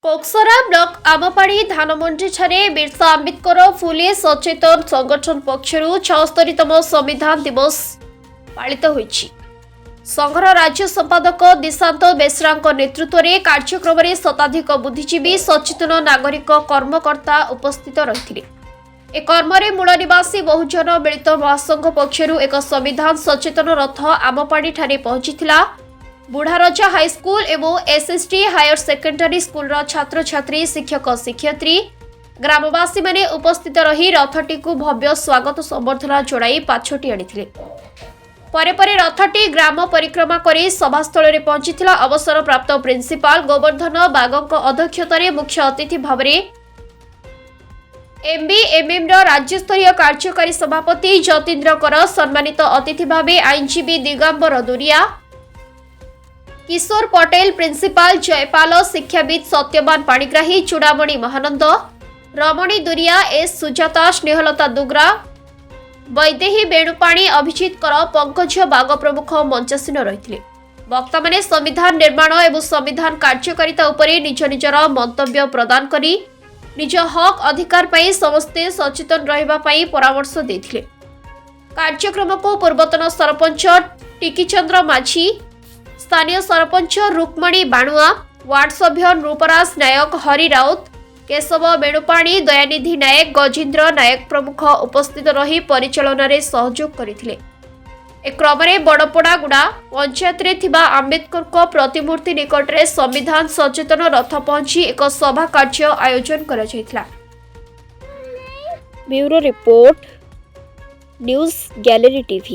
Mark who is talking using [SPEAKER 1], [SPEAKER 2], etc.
[SPEAKER 1] Koksara block Ampani ଧାନମଣ୍ଡିଠାରେ Birsa Ambedkar ଫୁଲେ ସଚେତନ ସଂଗଠନ ପକ୍ଷରୁ 76ତମ ସମ୍ବିଧାନ ଦିବସ ପାଳିତ ହୋଇଛି। ସଂଘର ରାଜ୍ୟ ସମ୍ପାଦକ ଦିଶାନ୍ତ ବେଶ୍ରାଙ୍କ ନେତୃତ୍ୱରେ କାର୍ଯ୍ୟକ୍ରମରେ ଶତାଧିକ ବୁଦ୍ଧିଜୀବୀ, ସଚେତନ ନାଗରିକ, କର୍ମକର୍ତ୍ତା ଉପସ୍ଥିତ ରହିଥିଲେ। ଏ କର୍ମରେ ମୂଳ ନିବାସୀ ବହୁଜନ ମିଳିତ ମହାସଂଘ ପକ୍ଷରୁ ଏକ ସମ୍ବିଧାନ ସଚେତନ ରଥ ଆମପାଣିଠାରେ ପହଞ୍ଚିଥିଲା। ବୁଢ଼ାରଜା ହାଇସ୍କୁଲ ଏବଂ ଏସ୍ଏସ୍ଟି ହାୟର ସେକେଣ୍ଡାରୀ ସ୍କୁଲର ଛାତ୍ରଛାତ୍ରୀ, ଶିକ୍ଷକ, ଶିକ୍ଷୟିତ୍ରୀ, ଗ୍ରାମବାସୀମାନେ ଉପସ୍ଥିତ ରହି ରଥଟିକୁ ଭବ୍ୟ ସ୍ୱାଗତ ସମ୍ବର୍ଦ୍ଧନା ଜଣାଇ ପାଛୋଟି ଆଣିଥିଲେ। ପରେ ପରେ ରଥଟି ଗ୍ରାମ ପରିକ୍ରମା କରି ସଭାସ୍ଥଳରେ ପହଞ୍ଚିଥିଲା। ଅବସରପ୍ରାପ୍ତ ପ୍ରିନ୍ସିପାଲ ଗୋବର୍ଦ୍ଧନ ବାଗଙ୍କ ଅଧ୍ୟକ୍ଷତାରେ ମୁଖ୍ୟ ଅତିଥି ଭାବରେ ଏମ୍ବିଏମ୍ଏମ୍ର ରାଜ୍ୟସ୍ତରୀୟ କାର୍ଯ୍ୟକାରୀ ସଭାପତି ଯତୀନ୍ଦ୍ର କର, ସମ୍ମାନିତ ଅତିଥି ଭାବେ ଆଇନଜୀବୀ ଦିଗାମ୍ବର ଦୁରିଆ, କିଶୋର ପଟେଲ, ପ୍ରିନ୍ସିପାଲ ଜୟପାଲ, ଶିକ୍ଷାବିତ୍ ସତ୍ୟବାନ ପାଣିଗ୍ରାହୀ, ଚୂଡ଼ାମଣି ମହାନନ୍ଦ, ରମଣୀ ଦୁରିଆ, ଏସ୍ ସୁଜାତା, ସ୍ନେହଲତା ଦୁଗ୍ରା, ବୈଦେହୀ ବେଣୁପାଣି, ଅଭିଜିତ କର, ପଙ୍କଜ ବାଗ ପ୍ରମୁଖ ମଞ୍ଚାସୀନ ରହିଥିଲେ। ବକ୍ତାମାନେ ସମ୍ବିଧାନ ନିର୍ମାଣ ଏବଂ ସମ୍ବିଧାନ କାର୍ଯ୍ୟକାରିତା ଉପରେ ନିଜ ନିଜର ମନ୍ତବ୍ୟ ପ୍ରଦାନ କରି ନିଜ ହକ୍ ଅଧିକାର ପାଇଁ ସମସ୍ତେ ସଚେତନ ରହିବା ପାଇଁ ପରାମର୍ଶ ଦେଇଥିଲେ। କାର୍ଯ୍ୟକ୍ରମକୁ ପୂର୍ବତନ ସରପଞ୍ଚ ଟିକିଚନ୍ଦ୍ର ମାଝୀ, ସ୍ଥାନୀୟ ସରପଞ୍ଚ ରୁକ୍ମଣୀ ବାଣୁଆ, ୱାର୍ଡ ସଭ୍ୟ ନୃପରାଜ ନାୟକ, ହରି ରାଉତ, କେଶବ ବେଣୁପାଣି, ଦୟାନିଧି ନାୟକ, ଗଜେନ୍ଦ୍ର ନାୟକ ପ୍ରମୁଖ ଉପସ୍ଥିତ ରହି ପରିଚାଳନାରେ ସହଯୋଗ କରିଥିଲେ। ଏ କ୍ରମରେ ବଡ଼ପଡ଼ାଗୁଡ଼ା ପଞ୍ଚାୟତରେ ଥିବା ଆମ୍ବେଦକରଙ୍କ ପ୍ରତିମୂର୍ତ୍ତି ନିକଟରେ ସମ୍ବିଧାନ ସଚେତନ ରଥ ପହଞ୍ଚି ଏକ ସଭା କାର୍ଯ୍ୟ ଆୟୋଜନ କରାଯାଇଥିଲା। Bureau report, news gallery TV.